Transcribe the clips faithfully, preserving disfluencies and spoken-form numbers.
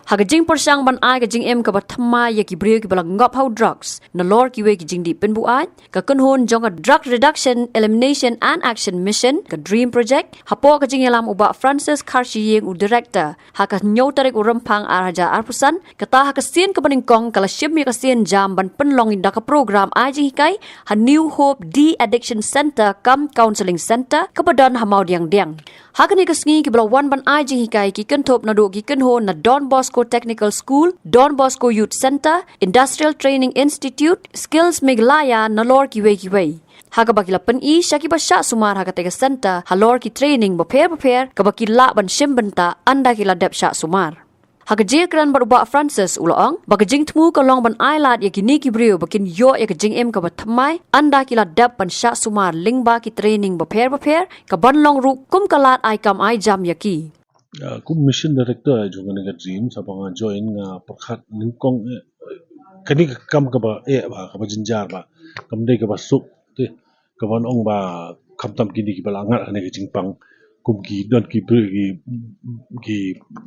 Ha ka jingpyrshang ban ai ka jingim kaba thymmai ïa ki briew kiba la ngop ha u drugs nalor kiwei ki jingdih pynbuaid, ka kynhun jong ka Drug Reduction, Elimination and Action Mission, ka DREAM Project, hapoh ka jingïalam u Bah Francis Kharshiing, u Director, ha ka hynñiew tarik u Rymphang ar hajar arphew san, kata ha ka sien kaba nyngkong ka la shim ïa ka sienjam ban pynlong da ka program ai jinghikai ha New Hope De-Addiction Centre cum Counselling Centre kaba don ha Mawdiangdiang. Ha kane ka sngi kiba la wan ban ai jinghikai ki kynthup naduh ki kynhun na Don Bosco Technical School, Don Bosco Youth Centre, Industrial Training Institute, Skills Meghalaya nalor kiwei kiwei. Ha kaba ki la pyni sha kiba shah sumar ha kata ka centre halor ki training bapher bapher kaba ki lah ban shim bynta ynda ki la dep shah sumar. Ha ka jingkren bad u Bah Francis u la ong ba ka jingthmu ka long ban ai lad ïa kine ki briew ba kin ïoh ïa ka jingim kaba thymmai ynda ki la dep ban shah sumar lyngba ki training bapher bapher, kaban long ruh kum ka lad ai kam ai jam ïa ki. Ah, kum mission director jong kane ka DREAM, haba nga join nga pyrkhat nyngkong, eh, kane ka kam kaba, eh, ba kaba jynjar ba kam dei kaba suk te, kaban ong ba khamtam kine kiba la ngat ha kane ka jingpang, kum ki don ki briew ki, ki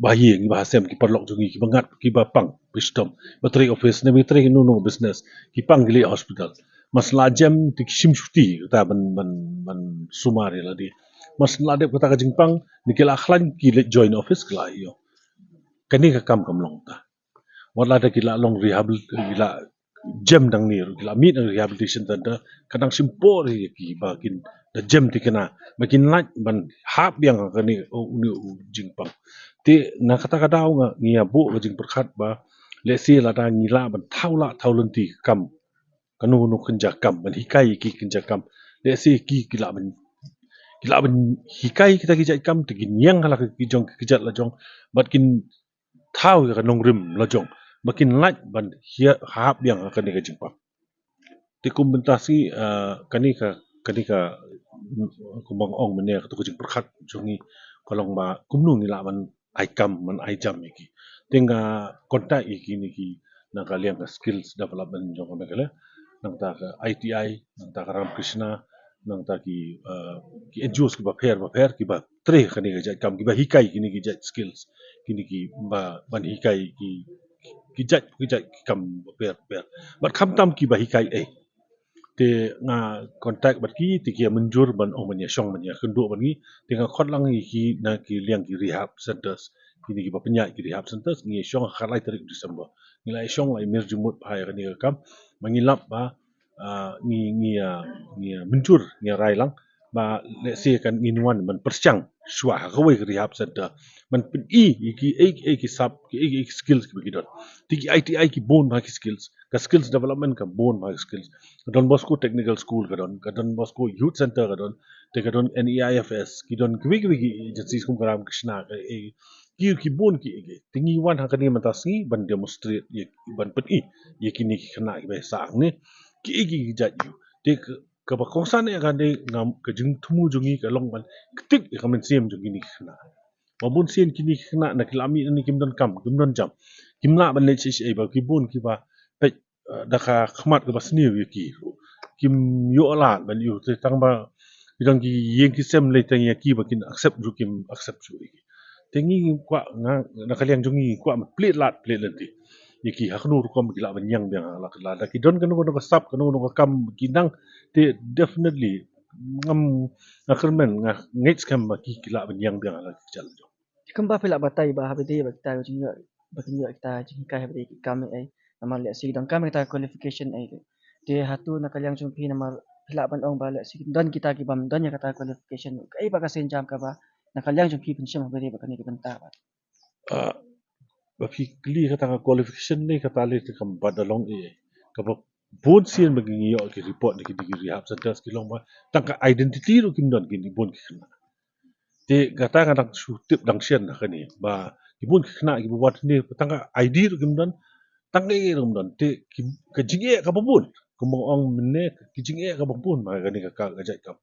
bahaïing, ki bahasem, ki paralok jong ngi kiba ngat, kiba pang, ba shitom, ba trei office ne ba trei kino kino business, ki pang ki leit hospital. Mar shu la jem te ki shim shuti kata ban, ban, ban sumar ïa lade. Mar shu la dep kata ka jingpang ne ki la khlaiñ, ki leit join office ki la ïoh. Kane ka kam kam long ta. Wat la da ki la long rehabilit, ki la jem dang ni ruh, ki la mih dang rehabilitation centre, ka dang shim por ïa ki ba kin da jem thikna, ba kin lah ban hap biang ha kane u, une u jingpang. Te na kata ka daw nga, ngi ïa buh ka jingpyrkhat ba lehse lada ngi lah ban thaw lah thaw lynti ka kam, kano kano kynja kam, ban hikai ïa ki kynja kam, lehse ki, ki lah ban, ki lah ban hikai kita ki jait kam, te kin ïeng ha la ki jong ki kjat la jong, bad kin thaw ïa ka nongrim la jong ba kin lah ban hap biang ha kane ka jingpang. Te kum mynta shi, ah, kane ka, kane ka, mm, kumba nga ong mynne, kato ka jingpyrkhat jong ngi ka long ba kumno ngi lah ban ai kam, ban ai jam ïa ki. Te nga contact ïa kine ki na ka liang ka skills development jong ka Meghalaya, nangta ka I T I, nangta ka Ramakrishna, nangta ki, eh, ki N G Os kiba pher bapher kiba trei kane ka jait kam, kiba hikai kine ki jait skills, kine kiba ban hikai ki, ki jait, ki jait ki kam bapher bapher. Bad khamtam kiba hikai, eh. Te nga contact bad ki, te ki ïa mynjur ban ong ban ïa shong ban ïa kynduh bad ngi, te nga khot lang ïa ki na ki liang ki rehab centers, kine kiba pynïaid ki rehab centers, ngi ïa shong ha ka lai tarik December. Ngi la ïa shong la ïa mir jingmut bha ïa kane ka kam, ba ngi lap ba ah, ngi, ngi, ah, ngi, ah, mynjur, ngi rai lang ba lehse kan ngin wan ban pyrshang shuwa ha kawei ka rehab centre, ban pyni ïa kiei kiei ki sap, kiei kiei ki skills kiba ki don. Te ki I T I ki bun bha ki skills, ka skills development ka bun bha ki skills. Ka Don Bosco Technical School ka don, ka Don Bosco Youth Centre ka don, te ka don N E I F S, ki don kiwei kiwei ki agencies kum ka Ramakrishna, ka, eh, ki, ki bun ki, ki. Te ngi wan ha kane mynta sngi ban demonstrate ïa, ban pyni ïa kine ki khynnah kiba sah hangne kiei kiei ki jait ïa u. Te ka, kaba kongsan ïa kane, ngam, ka jingthmu jong ngi ka long ban ktik ïa ka mynsiem jong kine ki khynnah. Ba bun sien kine ki khynnah na ki la mih na ne kim don kam, kim don jam, kim lah ban leit sha ei sha ei, ba ki bun kiba peit, eh, da ka khmat kaba sniew ïa ki. Kim ïoh lad ban ïoh, te tang ba ki dang ki ïing ki sem lei tang ïa ki ba kin accept ruh kim accept shuh ïa ki. Te ngi kwah, nga, na ka liang jong ngi kwah ban plie lad plie lynti ïa ki, ha kano rukom ki lah ban ïeng biang ha la ka, lada ki don kano kano ka sap, kano kano ka kam ki nang, te definitely ngam, nga kyrmen, nga ngeit skhem ba ki, ki lah ban ïeng biang ha la ka jong. Kumba phi lah batai ba haba dei ba kita ka jingïoh, ba kin ïoh kita jinghikai haba dei ki kam ei, namar lehse ki donkam kita qualification ei. Te hato na ka liang jong phi, namar phi lah ban ong ba lehse ki don kita ki bym don ïa kata qualification, kaei ba ka sienjam kaba na ka liang jong phi phin shim haba dei ba kane ka bynta ba? Ah, ba phi kylli kata ka qualification ne kata lei, te kam ba da long ei. Kaba bun sien ba ngi ïoh ki report na ki, ki rehab centers ki long ba tang ka identity ruh kim don kine bun ki khynnah. Te kata nga dang shu tip dang shen ha kane ba ki bun ki khynnah kiba wad ne tang ka I D ruh kim don, tang kaei ruh kim don. Te ki, ka jingeh kaba bun, kumba ong mynne, ki jingeh kaba bun ba kane ka, ka, ka jait kam.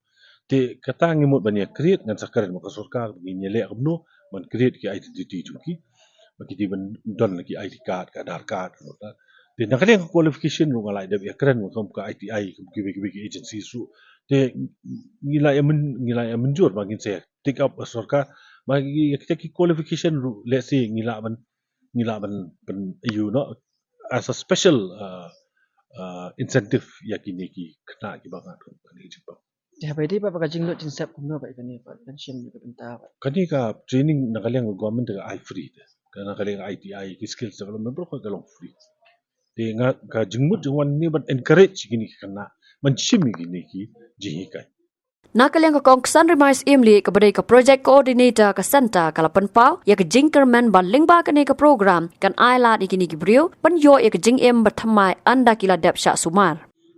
Te kata ngi mut ban ïa create, ngan sa kren bad ka sorkar ba ngin ïa leh kumno ban create ki identity jong ki, ba ki dei ban don la ki I D card, ka Aadhaar card, ka. Te na ka liang ka qualification ruh nga la dep ïa kren bad kum ka I T I, kum kiwei kiwei ki agencies ruh. Te ngi la ïa myn, ngi la ïa mynjur ba ngin sa take up ha sorkar ba ki, kita ki qualification ruh lehse ngi lah ban ngi lah ban, ban ïoh noh as a special, uh, uh, incentive ïa kine ki khynnah kiba ngat kum kane ka jingpang. Te haba ïadei bad ka jinglut jingsep kumno bad kane bad ban shim ïa ka bynta bad kane ka training na ka liang ka government ka ai free te. Ka na ka liang I T I ki skills development baroh ka long free. Te nga ka jingmut jingwan ne ban encourage kine ki khynnah ban shim ïa kine ki jinghikai. Na ka liang ka Kong Ksanrimai Syiemlieh kaba dei ka project coordinator ka centre ka la pynpaw ïa ka jingkyrmen ba lyngba kane ka program kan ai lad ïa kine ki briew ban ïoh ïa ka jingim ba thymmai ynda ki la dep shah sumar.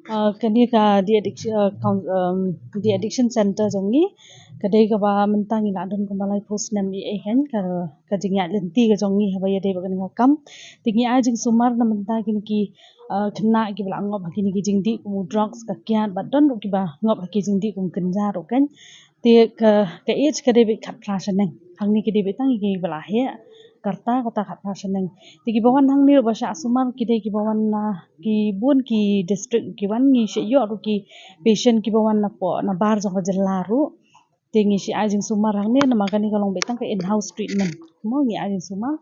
Uh, kane ka de-addiction, uh, coun-, um, de-addiction center jong ngi ka dei kaba mynta ngi la don kumba laiphew snem ïa, eh, kan ka, ka jingïaid lynti ka jong ngi haba ïadei bad kane ka kam. Te ngi ai jingsumar na mynta kine ki, uh, khynnah kiba la ngop ha kine ki jingdih kum u drugs, ka kiad, bad don ruh kiba ngop ha ki jingdih kum kynja ruh kan. Te ka, ka age ka dei beit khatphra shaneng. Hangne ka dei beit tang ïa kiba la heh ka rta, kata khatphra shaneng. Te kiba wan hangne ruh ba shah sumar ki dei kiba wan na ki bun ki district ki wan, ngi shu ïoh ruh ki patient kiba wan napoh nabar jong ka jylla ruh. Te ngi shu ai jingsumar hangne namar kane ka long beit tang ka in-house treatment. Mo ngi ai jingsumar.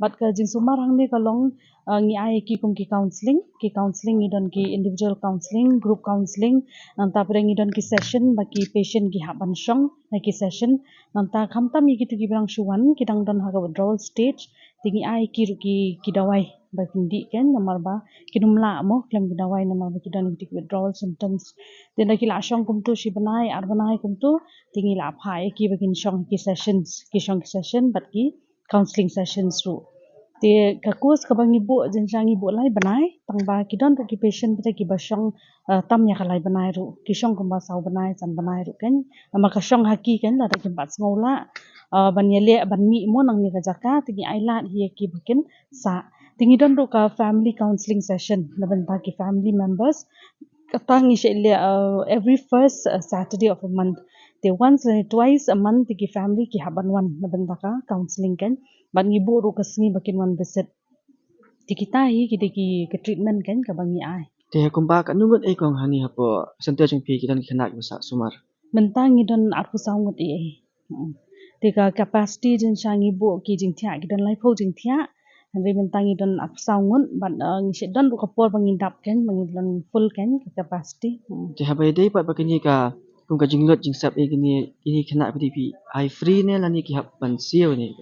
Bad ka jingsumar hangne ka long, uh, ngi ai ki kum ki counselling, ki counselling ngi don ki individual counselling, group counselling, nangta pat ngi don ki session ba ki patient ki hap ban shong na ki session, nangta khamtam ïa kitu kiba dang shu wan ki dang don ha ka withdrawal stage, te ngi ai ki ruh ki, ki dawai ba kin dih kan namar ba kin ym lah mo khlem ki dawai namar ba ki don ki withdrawal symptoms. Te ynda ki la shong kumtu shi bnai ar bnai kumtu te ngi la phah ïa ki ba kin shong ki sessions, ki shong ki session bad ki counselling sessions ruh. Te ka course kaba ngi buh, jingshisha ngi buh lai bnai, tang ba ki don ruh ki patient pat kiba shong, uh, tam ïa ka lai bnai ruh, ki shong kumba saw bnai san bnai ruh kan. Namar ka shong ha ki kan lada kim pat sngew lah, uh, ban ïaleh ban mih mo nangne ka jaka, te ngi ai lad hi ïa ki ba kin sah. Te ngi don ruh ka family counselling session na bynta ki family members. Kata ngi shu leh, uh, every first, uh, Saturday of a month. Te once lane twice a month te ki family ki hap ban wan na bynta ka counselling kan. Bad ngi buh ruh ka sngi ba kin wan visit. Te kita hi ki dei ki, ka treatment kan kaba ngi ai. Te kumba katno ngut ei kong hangne hapoh centre jong phi ki don ki khynnah kiba shah sumar? Mynta ngi don arphew saw ngut ei ei. Mm. Te ka capacity jingshisha ngi buh ki jingthiah ki don laiphew jingthiah. Hynrei mynta ngi don arphew saw ngut bad, uh, ngi shu don ruh ka por ba ngin dap kan ba ngin don full kan ka capacity. Mm. Te haba ïadei pat bad kane ka kum ka jinglut jingsep ïa kine, kine ki khynnah phi dei phi ai free ne lane ki hap ban siew ne?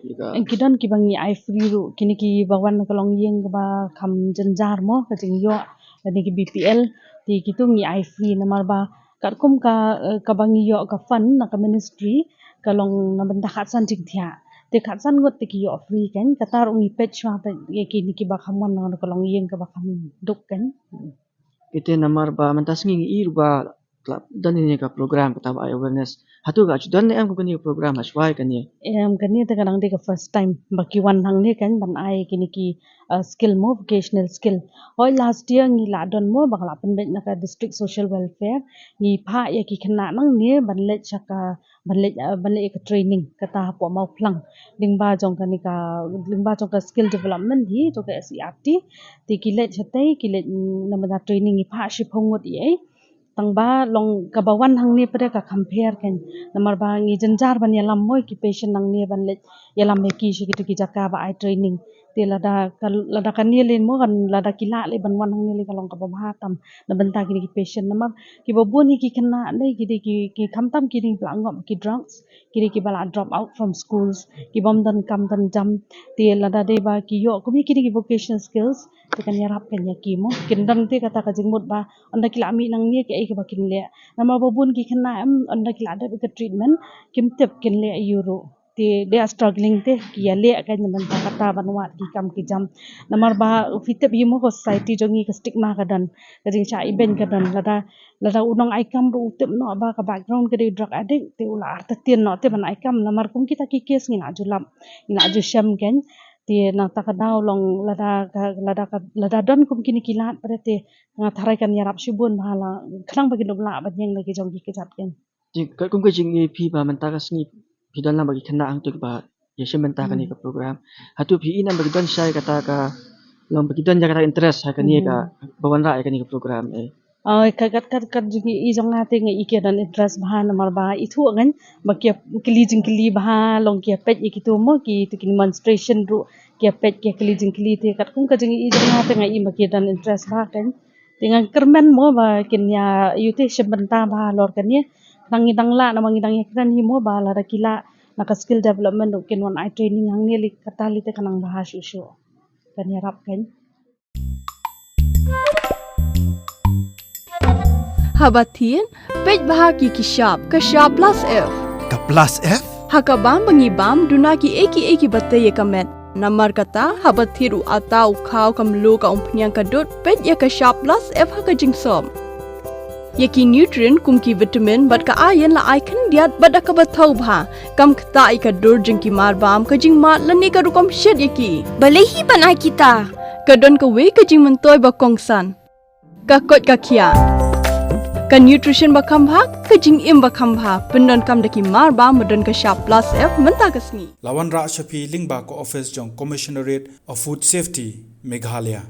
Ki don kiba ngi ai free ruh, kine kiba wan na ka longïing kaba kham jynjar mo ka jingïoh lane ki B P L, te kitu ngi ai free namar ba katkum ka, eh, kaba ngi ïoh ka fund na ka ministry ka long na bynta khatsan jingthiah. Te khatsan ngut te ki ïoh free kan, kata ruh ngi peit shuwa peit ïa kine kiba kham wan na ka longïing kaba kham duk kan. Ite namar ba mynta sngi ngi i ruh ba la don ïa kane ka program kata ba ai awareness. Hato ka ju don ne em kum kane ka program ha shwa ïa kane? Em, kane te ka dang dei ka first time ba ki wan hangne kan ban ai kine ki, uh, skill mo, vocational skill. Hooid last year ngi la don mo ba ka la pynbeit na ka district social welfare. Ngi phah ïa ki khynnah nangne ban leit sha ka, ban leit, uh, ban leit ïa ka training kata hapoh Mawphlang. Lyngba jong kane ka, lyngba jong ka skill development hi jong ka S C E R T. Te ki leit shatei, ki leit, mm, na bynta training, ngi phah shiphew ngut ei ei. Tang ba long kaba wan hangne pat ka compare kan. Namar ba ngi jynjar ban ïalam mo ïa ki patient nangne ban leit ïalam ïa ki sha kitu ki jaka ba ai training. Te lada ka, lada kane lei mo kan lada ki lah lei ban wan hangne lei ka long kaba bha tam na bynta kine ki patient. Namar kiba bun hi ki khynnah lei ki dei ki, ki khamtam ki dei ba la ngop ki drugs, ki dei kiba la drop out from schools, ki bym don kam don jam. Te lada dei ba ki ïoh kum ïa kine ki vocational skills, te kan ïarap kan ïa ki mo. Kin don te kata ka jingmut ba ynda ki la mih nangne kaei kaba kin leh. Namar ba bun ki khynnah em ynda ki la dep ïa ka treatment kim tip kin leh aïu ruh. Te they are struggling te ki ïaleh kan na bynta kata ban wad ki kam ki jam. Namar ba phi tip hi mo ka society jong ngi ka stigma ka don, ka jingshah ibeiñ ka don. Lada, lada u nong ai kam ruh u tip noh ba ka background ka dei drug addict te u la artatien noh te ban ai kam. Namar kum kita ki case ngi la ju lap, ngi la ju shem kan. Te na kata ka daw long lada ka, lada ka, lada don kum kine ki lad pat te nga tharai kan ïarap shibun ba la khnang ba kin ym lah ban ïeng la ki jong ki kjat kan. Te katkum ka jingïohi phi ba mynta ka sngi phi don lang bad ki khynnah hangto kiba ïashim bynta kane ka program. Hato phi i ne em ba ki don shai kata ka long ba ki don ïa kata interest ha kane ka, ba wanrah ïa kane ka program eh? Ai, kat kat kat kat jong i jong nga te nga i ki don interest bha namar ba i thuh ngan ba ki kylli jingkylli bha long ki peit ïa kitu mo kitu ki menstruation ruh ki peit ki kylli jingkylli te kat kum ka jong i jong nga te nga i ba ki don interest bha kan. Te nga kyrmen mo ba kin ïa ïu te shem bynta bha lor kan ïa. Nang ngi dang lah namar ngi dang ïa kren hi mo ba lada ki lah na ka skill development ruh kin wan ai training hangne li kata li te ka nang bha shuh shuh. Kan ïarap kan. Haba thied, peit bha ki ki shap, ka shap plus F. Ka plus F? Ha ka bam ba ngi bam, duna ki ei ki ei ki ba tei ïa ka met. Namar kata, haba thied u ata u khaw ka mluh ka umphniang ka dud, peit ïa ka shap plus F ha ka jingsop. Ïa ki nutrient kum ki vitamin bad ka iron la ai khyndiat bad da kaba thaw bha. Kam ktah ïa ka dur jong ki mar bam ka jingmad lane ka rukom shet ïa ki. Balei hi ban ai kita? Ka don kawei ka jingmyntoi ba kongsan. Ka koit ka khiah. Ka nutrition ba kham bha, ka jingim ba kham bha. Pyndonkam da ki mar bam ba don ka shap plus F mynta ka sngi. La wanrah sha phi lyngba ka office jong Commissionerate of Food Safety, Meghalaya.